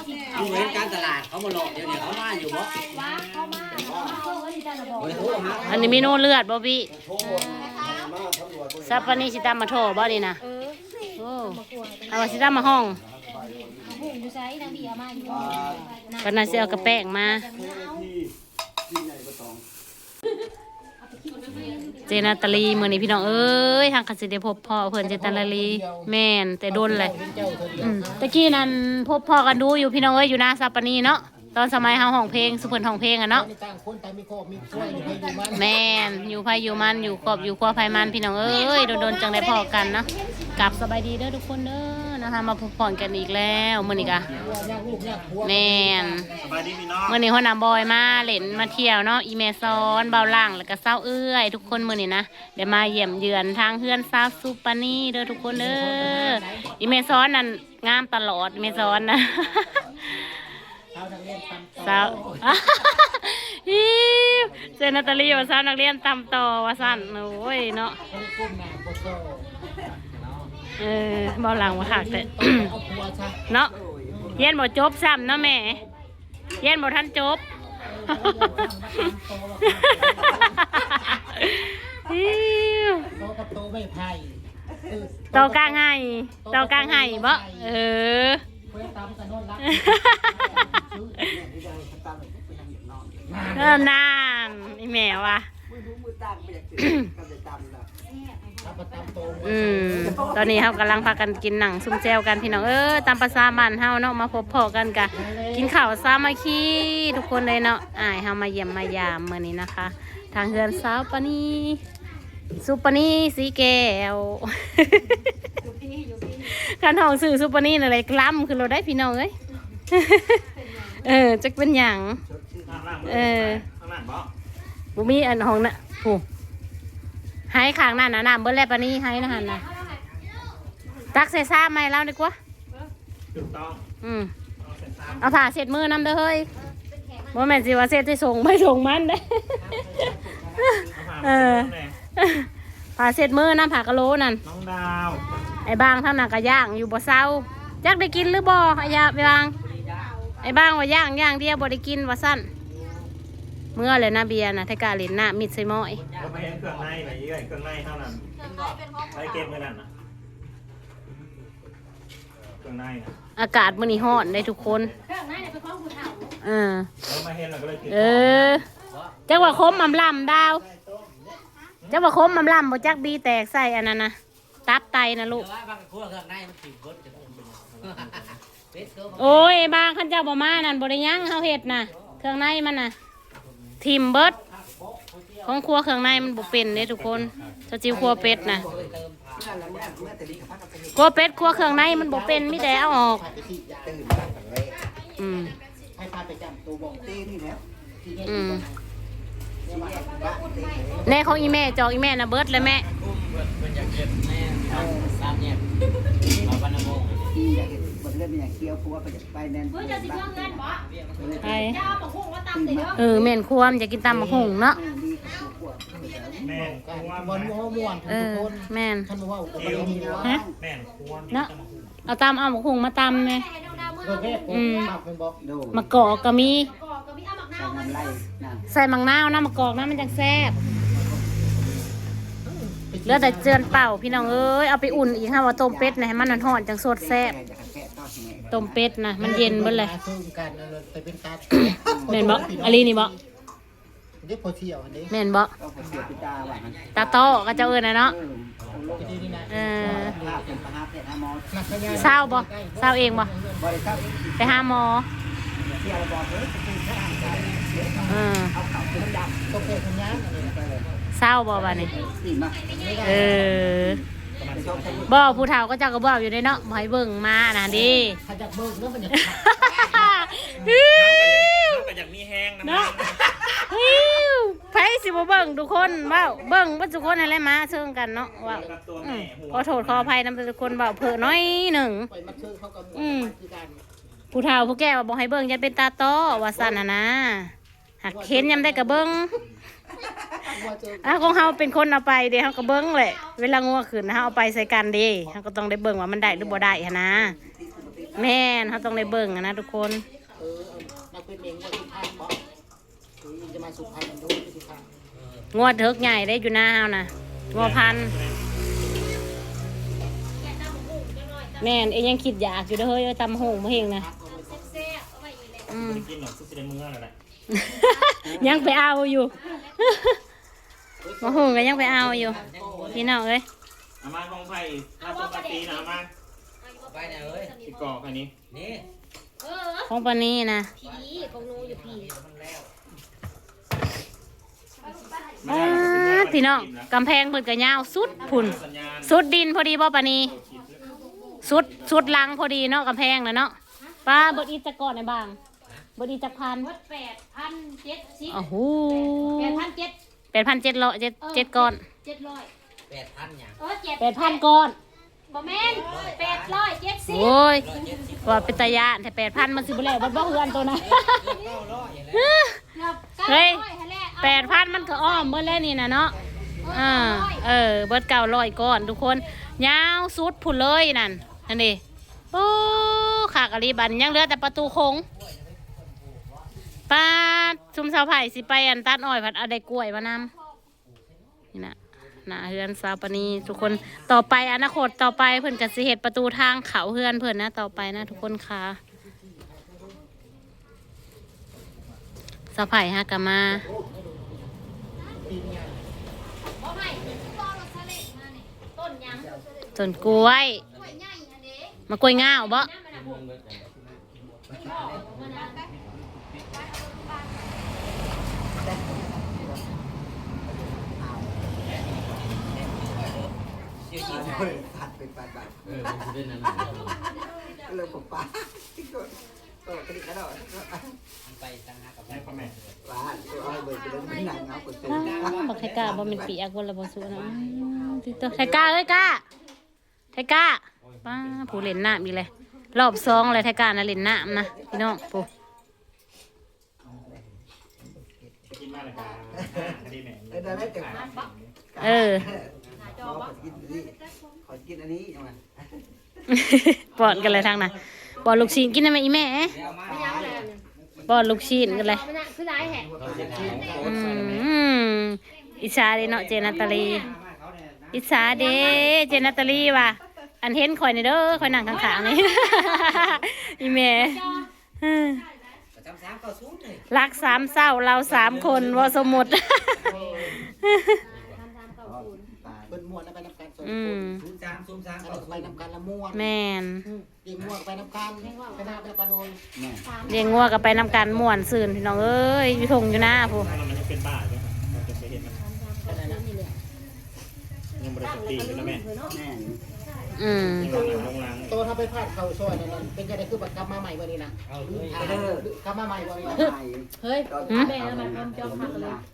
ຢູ່ເຫັນການຕະຫຼາດ ເຂົາມາເລາະ ດຽວນີ້ເຂົາມາຢູ່ບໍ່? ບໍ່ໄດ້ໂທຫາ ອັນນີ້ເມນູເລືອດບໍ່ພີ່? ສັບປະນີຊິຕຳໝາກໂທບໍ່ນີ້ນະ? ໂອ້ ເອົາວ່າຊິຕຳໝາກຫຸ່ງ ຫຸ່ງຢູ່ໃສ? ນາງບີເອົາມາຢູ່ບໍ່? ກໍໜ້າຊິເອົາກະແປ້ງມາ. ເຈນາຕາລີ ມື້ນີ້ພີ່ນ້ອງເອີຍ ເຮົາກໍຊິໄດ້ພົບພໍ້ເພິ່ນ ເຈນາຕາລີ ແມ່ນ ແຕ່ດົນແຫຼະ ອືມ ແຕ່ກີ້ນັ້ນພົບພໍ້ກັນດູຢູ່ພີ່ນ້ອງເອີຍ ຢູ່ນາສັບປະນີເນາະ ຕອນສະໄໝເຮົາຮ້ອງເພງສູ່ເພິ່ນຮ້ອງເພງຫັ້ນເນາະ ແມ່ນ ຢູ່ໃຜຢູ່ມັນ ຢູ່ຄອບຢູ່ຄົວໃຜມັນ ພີ່ນ້ອງເອີຍ ດົນໆຈັ່ງໄດ້ພໍ້ກັນເນາະ. ກັບສະບາຍດີເດີທຸກຄົນເດີ ນະຄະ ມາພົບພໍ້ກັນອີກແລ້ວ ມື້ນີ້ກະ ແມ່ນ ສະບາຍດີພີ່ນ້ອງ ມື້ນີ້ຫົວໜ້າບອຍມາຫຼິ້ນມາທ່ຽວເນາະ ອີ່ແມ່ສອນ ບ່າວຫຼັ່ງ ແລ້ວກະສາວເອື້ອຍ ທຸກຄົນ ມື້ນີ້ນະ ໄດ້ມາຢ້ຽມເຢືອນທາງເຮືອນສາວສຸປານີເດີທຸກຄົນເດີ. ອີ່ແມ່ສອນນັ້ນງາມຕະຫຼອດ ແມ່ສອນນະ ສາວ ອີ ເຈນາຕາລີວ່າສາວນັກຮຽນຕຳຕໍ່ວ່າຊັ້ນ ໂອ້ຍເນາະ ເອີ ບ່າວຫຼັ່ງວ່າຄັກແທ້ເນາະ ຮຽນບໍ່ຈົບຊ້ຳເນາະແມ່ ຮຽນບໍ່ທັນຈົບ ຕໍ່ກັບໂຕໄມ້ໄຜ່ ຕໍ່ກາງໄຮ່ ຕໍ່ກາງໄຮ່ບໍ່? ເອີ ເອີ ນັ້ນ ອີ່ແມ່ວ່າ ອືມ ຕອນນີ້ເຮົາກຳລັງພາກັນກິນ ນັ່ງຊຸມແຈ່ວກັນ ພີ່ນ້ອງເອີຍ ຕາມພາສາບ້ານເຮົາເນາະ ມາພົບພໍ້ກັນກະກິນເຂົ້າສາມັກຄີທຸກຄົນເລີຍເນາະ. ອ້າຍເຮົາມາຢ້ຽມມາຢາມມື້ນີ້ນະຄະ ທາງເຮືອນສາວປານີ ສຸປານີສີແກ້ວ ຄັນຮ້ອງຊື່ສຸປານີນັ້ນແຫຼະ ລຳຂຶ້ນໂລດໄດ໋ພີ່ນ້ອງເອີຍ ເອີ ຈັກເປັນຫຍັງ ເອີ ຂ້າງນັ້ນບໍ່? ບໍ່ມີອັນຫ້ອງນະ ຜູ້ ໄຮ່ຂ້າງນັ້ນນະ ນ້ຳເບິດແລ້ວປານີ ໄຮ່ນະຫັ້ນນະ ຕັກໃສ່ຊາມໃຫ້ລາວດີກວ່າ. ຖືກຕ້ອງ ອືມ ເອົາໃສ່ຊາມ ເອົາຜ້າເຊັດມືນຳເດີເຮີ້ຍ ບໍ່ແມ່ນຊິວ່າເຊັດໃສ່ສົງໃຜສົງມັນເດ້ ເອີ ຜ້າເຊັດມືນຳ ຜ້າກະໂຫຼນັ້ນ ນ້ອງດາວ ໄອ້ບາງທາງນັ້ນກະຍ່າງຢູ່ບໍ່ເຊົາ ຈັກໄດ້ກິນຫຼືບໍ່ ໄອ້ຍາ ໄອ້ບາງ ໄອ້ບາງວ່າຍ່າງຢ່າງດຽວ ບໍ່ໄດ້ກິນວ່າຊັ້ນ. ເມືອແລ້ວນະເບຍນະ ໄທກະຫຼິ້ນນ້ຳມິດໃສ່ໝ້ອຍ ເອົາໄປເຮັດເຄື່ອງໃນນະ ເອື້ອຍ ເຄື່ອງໃນເຮົານັ້ນ ໃຜເກັບມື້ນັ້ນນະ? ເຄື່ອງໃນນະ ອາກາດມື້ນີ້ຮ້ອນເດ້ທຸກຄົນ ເຄື່ອງໃນນະເປັນຂອງຜູ້ເຖົ້າ ເອີ ເອີ ມາເຫັນແລ້ວກໍເລີຍ ເອີ ຈັກວ່າຂົມອຳລຳດາວ ຈັກວ່າຂົມອຳລຳບໍ່ ຈັກບີແຕກໃສ່ອັນນັ້ນນະ ຕັບໄຕນະລູກ ໂອ້ຍ ບາງ ຄັນເຈົ້າບໍ່ມານັ້ນ ບໍ່ໄດ້ຫຍັງ ເຮົາເຮັດນະ ເຄື່ອງໃນມັນນະ ຖິ້ມເບິດ ຂອງຄົວເຄື່ອງໃນມັນບໍ່ເປັນເດ້ທຸກຄົນ ສາວຈິວຄົວເປັດນະ ຄົວເປັດຄົວເຄື່ອງໃນມັນບໍ່ເປັນ ມີແຕ່ເອົາອອກ ອືມ ອືມ ແນ່ ຂອງອີ່ແມ່ ຈອກອີ່ແມ່ນະ ເບິດແລ້ວແມ່ ເອີ ແມ່ນຄວາມ ຢາກກິນຕຳບັກຫຸ່ງເນາະ ແມ່ນຄວາມ ເອີ ແມ່ນ ຮະ ແມ່ນຄວາມ ເນາະ ເອົາຕຳ ເອົາບັກຫຸ່ງມາຕຳແນ່ ອືມ ໝາກກອກກໍມີ ໃສ່ໝາກນາວນຳ ໝາກກອກນຳ ມັນຈັ່ງແຊບ ເຫຼືອແຕ່ເຈື່ອນເປົ່າ ພີ່ນ້ອງເອີຍ ເອົາໄປອຸ່ນອີກ ເຮົາວ່າຕົ້ມເປັດນະ ໃຫ້ມັນຮ້ອນໆ ຈັ່ງສົດແຊບ ຕົ້ມເປັດນະ ມັນເຢັນເບິດແລ້ວ ແມ່ນບໍ່? ອີ່ຫຼີນີ້ບໍ່? ເດ້ ພໍທ່ຽວຫັ້ນເດ້ ແມ່ນບໍ່? ຕາໂຕ້ ເຂົາເຈົ້າເອີ້ນນະເນາະ ເອີ ເອີ ເຊົາບໍ່? ເຊົາເອງບໍ່? ໄປຫາໝໍ ເອີ ເຊົາບໍ່ບາດນີ້? ເອີ ບໍ່ ຜູ້ເຖົ້າເຂົາເຈົ້າກໍບອກຢູ່ເດ້ເນາະ ບໍ່ໃຫ້ເບິ່ງມານະເດ້ ເຮົາກໍຢາກມີແຮງນຳ ເນາະ ໄປ ຊິບໍ່ເບິ່ງທຸກຄົນ ເວົ້າ ເບິ່ງເບິດທຸກຄົນຫັ້ນແຫຼະ ມາເຊີງກັນເນາະ ເວົ້າ ອືມ ຂໍໂທດຂໍອະໄພນຳທຸກຄົນ ເວົ້າເຜີ້ໜ້ອຍໜຶ່ງ ອືມ ຜູ້ເຖົ້າຜູ້ແກ່ວ່າບໍ່ໃຫ້ເບິ່ງ ຢ້ານເປັນຕາຕ້ອ ວ່າຊັ້ນຫັ້ນນາ ຫາກເຫັນຍາມໃດກໍເບິ່ງ ອາ ຂອງເຮົາເປັນຄົນເອົາໄປເດ້ ເຮົາກໍເບິ່ງແຫຼະ ເວລາງົວຂຶ້ນ ເຮົາເອົາໄປໃສ່ກັນເດ້ ເຮົາກໍຕ້ອງໄດ້ເບິ່ງວ່າມັນໄດ້ຫຼືບໍ່ໄດ້ຫັ້ນນາ. ແມ່ນ ເຮົາຕ້ອງໄດ້ເບິ່ງຫັ້ນນະທຸກຄົນ. ເອີ ນັກເປັດເມັງວ່າສຸພັນບໍ? ເອີ ຈະມາສຸພັນ ມັນດູສຸພັນ. ງົວເຖິກໃຫຍ່ເດ້ຢູ່ນາເຮົານະ ງົວພັນ. ແມ່ນ ເອ ຍັງຄິດຢາກຢູ່ເດີເຮີ້ຍ ເອີ ຕຳຫຸ່ງບໍ່ເຫັງນະ. ອືມ ບໍ່ໄດ້ກິນດອກ ຄືຊິໄດ້ເມືອແລ້ວແຫຼະ. ຍັງໄປເອົາຢູ່ ມະຫຸ່ງກໍຍັງໄປເອົາຢູ່ ພີ່ນ້ອງເອີຍ. ເອົາມາຂອງໃຜ ຖ້າປົກກະຕິນະ ເອົາມາ ໄປນະເອີຍ ຊິກອກໃຫ້ນີ້ ນີ້ ຂອງປານີນະ ພີ້ ຂອງໜູຢູ່ພີ້. ອ່າ ພີ່ນ້ອງ ກຳແພງເພິ່ນກໍຍາວສຸດພຸ້ນ ສຸດດິນພໍດີບໍ່ປານີ? ສຸດ ສຸດຫຼັງພໍດີເນາະ ກຳແພງນະເນາະ. ປ້າ ເບິດອີກຈັກກ້ອນໃນບາງ ເບິດອີກຈັກພັນ? ເບິດແປດພັນເຈັດສິບ. ໂອ້ໂຫ ແປດພັນເຈັດ ແປດພັນເຈັດຮ້ອຍ ເຈັດ ເອີ ເຈັດກ້ອນ ເຈັດຮ້ອຍ ແປດພັນຫຍັງ? ເອີ ເຈັດ ແປດພັນກ້ອນ ບໍ່ແມ່ນ ແປດຮ້ອຍເຈັດສິບ. ໂອ້ຍ ວ່າເປັນຕາຢ້ານແທ້ ແປດພັນມັນຊິບໍ່ແລ້ວເບິດບໍ່ເຮືອນໂຕນະ? ເກືອບເກົ້າຮ້ອຍແລ້ວ ເຮີ້ຍ ເກົ້າຮ້ອຍຫັ້ນແຫຼະ ແປດພັນມັນກໍອ້ອມເບິດແລ້ວນີ້ນະເນາະ. ເອີ ເອີ ເອີ ເບິດເກົ້າຮ້ອຍກ້ອນທຸກຄົນ ຍາວສຸດພຸ້ນເລີຍນັ້ນ ຫັ້ນເດ. ໂອ້ ຄັກອີ່ຫຼີ ບາດນີ້ຍັງເຫຼືອແຕ່ປະຕູໂຂງ. ປາດ ຊຸມຊາວໄຜ່ຊິໄປອັນຕັດອ້ອຍ ພັດເອົາໄດ້ກ້ວຍມານຳ. ນີ້ນະ ໜ້າເຮືອນສາວປານີທຸກຄົນ. ຕໍ່ໄປ ອະນາຄົດຕໍ່ໄປ ເພິ່ນກໍຊິເຮັດປະຕູທາງເຂົ້າເຮືອນເພິ່ນນະ ຕໍ່ໄປນະທຸກຄົນຄ່ະ. ສາວໄຜ່ຫາກະມາ ຕົ້ນກ້ວຍ ໝາກກ້ວຍງາວບໍ? ເອີ ມັນຊິເປັນອັນນັ້ນ ກໍເລີຍບໍ່ປາກ ກໍກະດິກກະດໍ້ ມັນໄປຕ່າງຫາກກັບ ໄປປະແມ ວ່າ ເອົາໃຫ້ເບິ່ງ ເປັນໜັງເອົາຄົນເປັນ ອ້າວ ບັກໄທກ້າບໍ່ແມ່ນປຽກບໍ່ລະບໍ່ສຸນະ. ອືມ ຕິດຕໍ່ ໄທກ້າເອີຍ ກ້າ ໄທກ້າ ປ້າ ຜູ້ຫຼິ້ນນ້ຳອີກແລ້ວ ຮອບສອງແລ້ວ ໄທກ້ານະຫຼິ້ນນ້ຳນະ ພີ່ນ້ອງ ຜູ້ ກິນມາແລ້ວກະ ເອີ ໄດ້ແລ້ວ ເອີ ຂໍກິນອັນນີ້ ຂໍກິນອັນນີ້ ຈັ່ງວ່າ ປ້ອນກັນເລີຍທາງນັ້ນ ປ້ອນລູກຊີ້ນກິນນຳແມ່ ອີແມ່ ປ້ອນລູກຊີ້ນກັນເລີຍ. ອືມ ອິດສາເດ້ເນາະ ເຈນາຕາລີ ອິດສາເດ້ ເຈນາຕາລີວ່າ ອັນເຫັນຂ້ອຍນີ້ເດີ ຂ້ອຍນັ່ງຂ້າງໆນີ້ ອີແມ່ ລັກສາມເຊົ້າ ລາວສາມຄົນ ເວົ້າສົມມຸດ ເພິ່ນມ່ວນແລ້ວໄປນຳກັນ ອືມ ສູນສາມ ສູນສາມ ໄປນຳກັນລະມ່ວນ ແມ່ນ ອືມ ເຈງງົວກໍໄປນຳກັນ ໄປນຳກັນໂອຍ ແມ່ນ ລ້ຽງງົວກໍໄປນຳກັນ ມ່ວນຊື່ນ ພີ່ນ້ອງເອີຍ ຢູ່ທົ່ງຢູ່ນາພຸ້ນ ມັນຍັງເປັນບ້າຢູ່ ມັນຈະໄປເຮັດມັນ ຍັງບໍ່ໄດ້ສະຕິຢູ່ນະແມ່ ແມ່ນ ອືມ ຍັງລົງຫຼັງ ໂຕຖ້າໄປພາດເຂົ້າຊອຍນັ້ນ ເປັນຈັ່ງໃດ ຄືກັບມາໃໝ່ມື້ນີ້ນະ ເອົາເລີຍ ກັບມາໃໝ່ບໍ່ນີ້ນະ ເຮີ້ຍ ແມ່ນ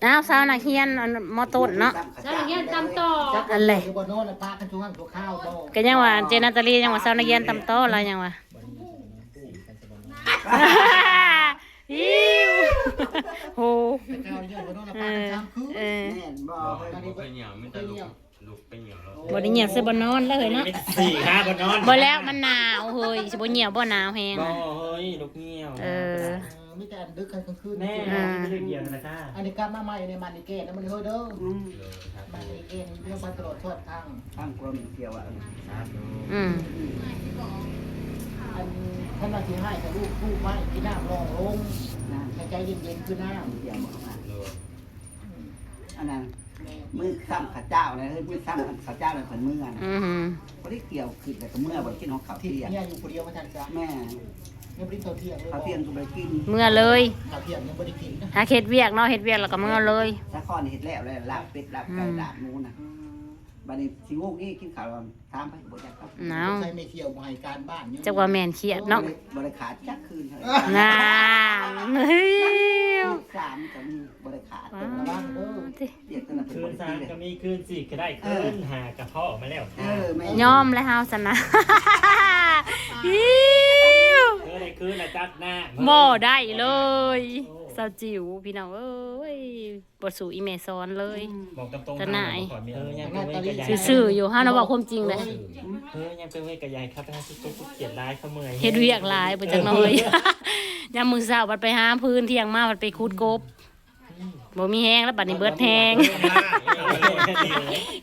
ອ້າວ ສາວນັກຮຽນ ອັນ ມໍຕົ້ນເນາະ ສາວນັກຮຽນຕຳຕໍ່ ອັນແຫຼະ ຢູ່ບໍ່ນອນລະປະກັນຊົ່ວຄາວບໍ່ ກໍຍັງວ່າ ເຈນາຕາລີຍັງວ່າ ສາວນັກຮຽນຕຳຕໍ່ລະຍັງວ່າ ໂຫ ແຕ່ເກົ່າຢູ່ບໍ່ນອນລະປະກັນສາມຄືນ ເອີ ແມ່ນບໍ່ ບໍ່ເຄີຍຫຍັງ ມີແຕ່ລູກ ລູກໄປຫຍັງແລ້ວ ບໍ່ໄດ້ຫຍັງ ຊິບໍ່ນອນແລ້ວເຮີ້ຍເນາະ ສີ່ຫ້າບໍ່ນອນ ບໍ່ແລ້ວ ມັນໜາວເຮີ້ຍ ຊິບໍ່ຫຍັງບໍ່ ໜາວແຮງ ບໍ່ເຮີ້ຍ ລູກຫຍັງ ເອີ ເອີ ມີແຕ່ອັນດຶກກາງຄືນ ແມ່ນ ອືມ ອັນນີ້ກັບມາໃໝ່ໃນມັນນີ້ແກ່ນະ ມັນເຮີ້ຍເດີ ອືມ ມັນນີ້ແກ່ນ ເລື່ອງໄປຕະຫຼອດຊອດທາງ ທາງຄວາມກ່ຽວ ອືມ ອັນ ຄັນວ່າຊິໃຫ້ກໍລູບໆໄວ້ ກິນນ້ຳລອງລົງ ໃຫ້ໃຈເຢັນໆ ຄືນ້ຳ ອັນນັ້ນ ມື້ຄ່ຳຂະເຈົ້ານະ ເຮີ້ຍ ມື້ຄ່ຳຂະເຈົ້ານະ ເພິ່ນເມືອນະ ອືຮຶ ບໍ່ໄດ້ກ່ຽວ ຄິດແລ້ວກໍເມືອ ບໍ່ໄດ້ກິນຮອດເຂົ້າທ່ຽງ ເມຍຢູ່ຜູ້ດຽວວ່າຊັ້ນຊະ ແມ່ນ ຍັງບໍ່ໄດ້ເຂົ້າທ່ຽງເລີຍ ເຂົ້າທ່ຽງກໍບໍ່ໄດ້ກິນ ເມືອເລີຍ ເຂົ້າທ່ຽງຍັງບໍ່ໄດ້ກິນ ຫາເຮັດວຽກເນາະ ເຮັດວຽກແລ້ວກໍເມືອເລີຍ ສາຄອນເຮັດແລ້ວ ແລ້ວລາບເປັດ ລາບໄກ່ ອືມ ລາບໝູນະ ບັດນີ້ຊິງູກນີ້ກິນເຂົ້າ ຖາມໄປບໍ່ຈັກ ເອົາ ໃສ່ແມ່ຂຽວບໍ່ໃຫ້ການບ້ານຢູ່ ຈັກວ່າແມ່ນຄຽດເນາະ ບໍ່ໄດ້ຂາດຈັກຄືນ ນານ ສາມກໍມີ ບໍ່ໄດ້ຂາດ ແຕ່ວ່າລະວັງເດີ ຄືນສາມກໍມີ ຄືນສີ່ກໍໄດ້ ເອີ ຄືນຫ້າກໍພໍ້ມາແລ້ວ ເອີ ແມ່ນ ຍອມແລ້ວເຮົາຊັ້ນນະ ຫິວ ບໍ່ໄດ້ຄືນນະ ຈັກໜ້າ ບໍ່ໄດ້ເລີຍ. ສາວຈິວ ພີ່ນ້ອງເອີຍ ບໍ່ສູ້ອີ່ແມ່ສອນເລີຍ. ອືມ ບອກຕາມໆ ຕາໜ່າຍ ເຮົາບໍ່ຄ່ອຍມີ ເອີ ຍັງເປັນເວກະໃຫຍ່ ຊື່ໆຢູ່. ເຮົານະເວົ້າຄວາມຈິງເດ້. ເອີ ຍັງເປັນເວກະໃຫຍ່ ຄັບ ໄປຫາສຸດໆ ເຮັດວຽກຫຼາຍ ບໍ່ຈັກໜ້ອຍ. ຍາມມື້ເຊົ້າບັດໄປຫາຟືນ ທ່ຽງມາບັດໄປຂຸດກົບ. ບໍ່ມີແຮງແລ້ວ ບັດນີ້ເບິດແຮງ.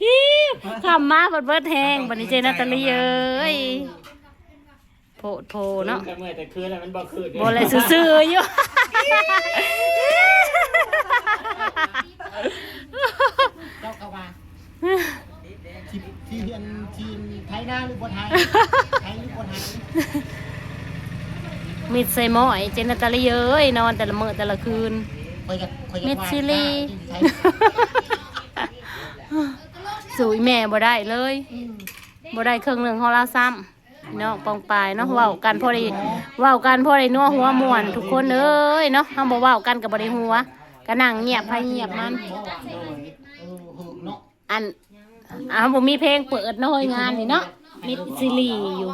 ອີ້ ຄ່ຳມາບັດເບິດແຮງ. ບັດນີ້ເຈນາຕາລີເອີຍ ໂພດໂພເນາະ. ແຕ່ເມື່ອຍແຕ່ຄືນແລ້ວ ມັນບໍ່ຄືນ ບໍ່ແລະ ຊື່ໆຢູ່. ເຈົ້າກໍວ່າ ຊິ ຊິເຮັດ ຊິໄຖນາຫຼືບໍ່ໄຖ ໄຖຫຼືບໍ່ໄຖ. ມິດໃສ່ໝ້ອຍ ເຈນາຕາລີເອີຍ ນອນແຕ່ລະມື້ແຕ່ລະຄືນ. ຂ້ອຍຢາກ ຂ້ອຍຢາກ ມິດຊີລີ ວ່າ ຊິໄຖ ສູ້ອີ່ແມ່ບໍ່ໄດ້ເລີຍ. ອືມ ບໍ່ໄດ້ເຄິ່ງໜຶ່ງຂອງລາວຊ້ຳ. ພີ່ນ້ອງປ້ອງປາຍເນາະ ເວົ້າກັນພໍໄດ້ ເວົ້າກັນພໍໄດ້ນົວຫົວມ່ວນທຸກຄົນເອີຍເນາະ. ເຮົາບໍ່ເວົ້າກັນກໍບໍ່ໄດ້ຫົວ ກໍນັ່ງງຽບໃຜງຽບມັນ. ອັນ ເຮົາບໍ່ມີເພງເປີດເນາະ ເຮີ້ຍ ງານນີ້ເນາະ ມິດຊີລີຢູ່.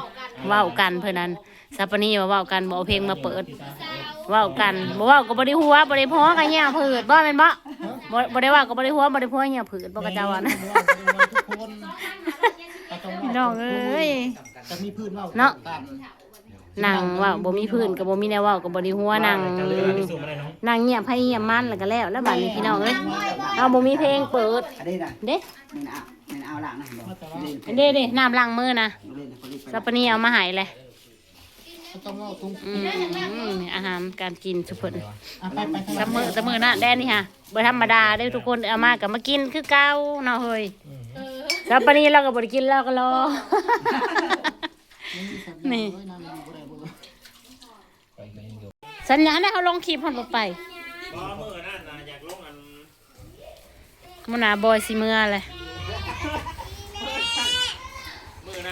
ເວົ້າກັນເພິ່ນນັ້ນ ຊາປານີວ່າເວົ້າກັນ ບໍ່ເອົາເພງມາເປີດ. ເວົ້າກັນ ບໍ່ເວົ້າກໍບໍ່ໄດ້ຫົວ ບໍ່ໄດ້ພໍກໍເຫຍຜືດບໍ່ ແມ່ນບໍ່? ບໍ່ ບໍ່ໄດ້ເວົ້າກໍບໍ່ໄດ້ຫົວ ບໍ່ໄດ້ຜົວເຫຍຜືດບໍ່ ຂະເຈົ້າວ່ານະ. ພີ່ນ້ອງເອີຍ ຈະມີພື້ນເວົ້າເນາະ ກັນ ນັ່ງເວົ້າ ບໍ່ມີພື້ນກໍບໍ່ມີແນວເວົ້າ ກໍບໍ່ໄດ້ຫົວ ນັ່ງ ນັ່ງງຽບໃຜງຽບມັນ ແລ້ວກໍແລ້ວ ແລ້ວບາດນີ້ ພີ່ນ້ອງເອີຍ ເຮົາບໍ່ມີເພງເປີດ. ອັນນີ້ນະ ເດ້ ແມ່ນເອົາ ແມ່ນເອົາລ້າງນະ ເດ້ ເດ້ ນ້ຳລ້າງມືນະ ຊາປານີເອົາມາໃຫ້ແຫຼະ. ອືມ ອືມ ອາຫານການກິນຊຸເພິ່ນ ອາ ໄປ ໄປ ຊະມື້ ຊະມື້ນະ ແດນນີ້ຫາ ບໍ່ທຳມະດາເດີ້ທຸກຄົນ ເອົາມາກໍມາກິນຄືເກົ່າເນາະເຮີ້ຍ. ຊາປານີລາວກໍບໍ່ໄດ້ກິນ ລາວກໍລໍ ນີ້ ສັນຍານໃຫ້ເຮົາລົງຄລິບ ເຮົາບໍ່ໄປ. ບໍ່ ມື້ນັ້ນນະ ຢາກລົງອັນ ມື້ໜ້າບອຍຊິເມືອແຫຼະ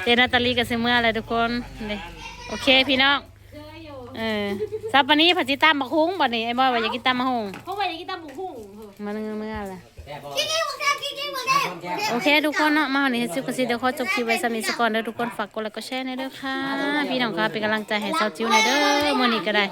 ເຈນາຕາລີກໍຊິເມືອແຫຼະທຸກຄົນ. ນີ້ ໂອເຄພີ່ນ້ອງ ເອີ ຊາປານີ ພາຊິຕຳບັກຫຸ່ງບັດນີ້ ອ້າຍບອຍວ່າຢາກກິນຕຳບັກຫຸ່ງ ເພາະວ່າຢາກກິນຕຳບັກຫຸ່ງ. ມາເມືອແຫຼະ ໂອເຄທຸກຄົນເນາະ ມາຮອດນີ້ ຊິວກໍຊິໄດ້ຂໍຈົບຄລິບໄວ້ສ່ຳນີ້ສາກ່ອນເດີ້ທຸກຄົນ. ຝາກກົດໄລກົດແຊແດ່ເດີ້ຄ່ະ ພີ່ນ້ອງຄ່ະ ເປັນກຳລັງໃຈໃຫ້ສາວຈິວແດ່ເດີ້. ມື້ນີ້ກໍໄດ້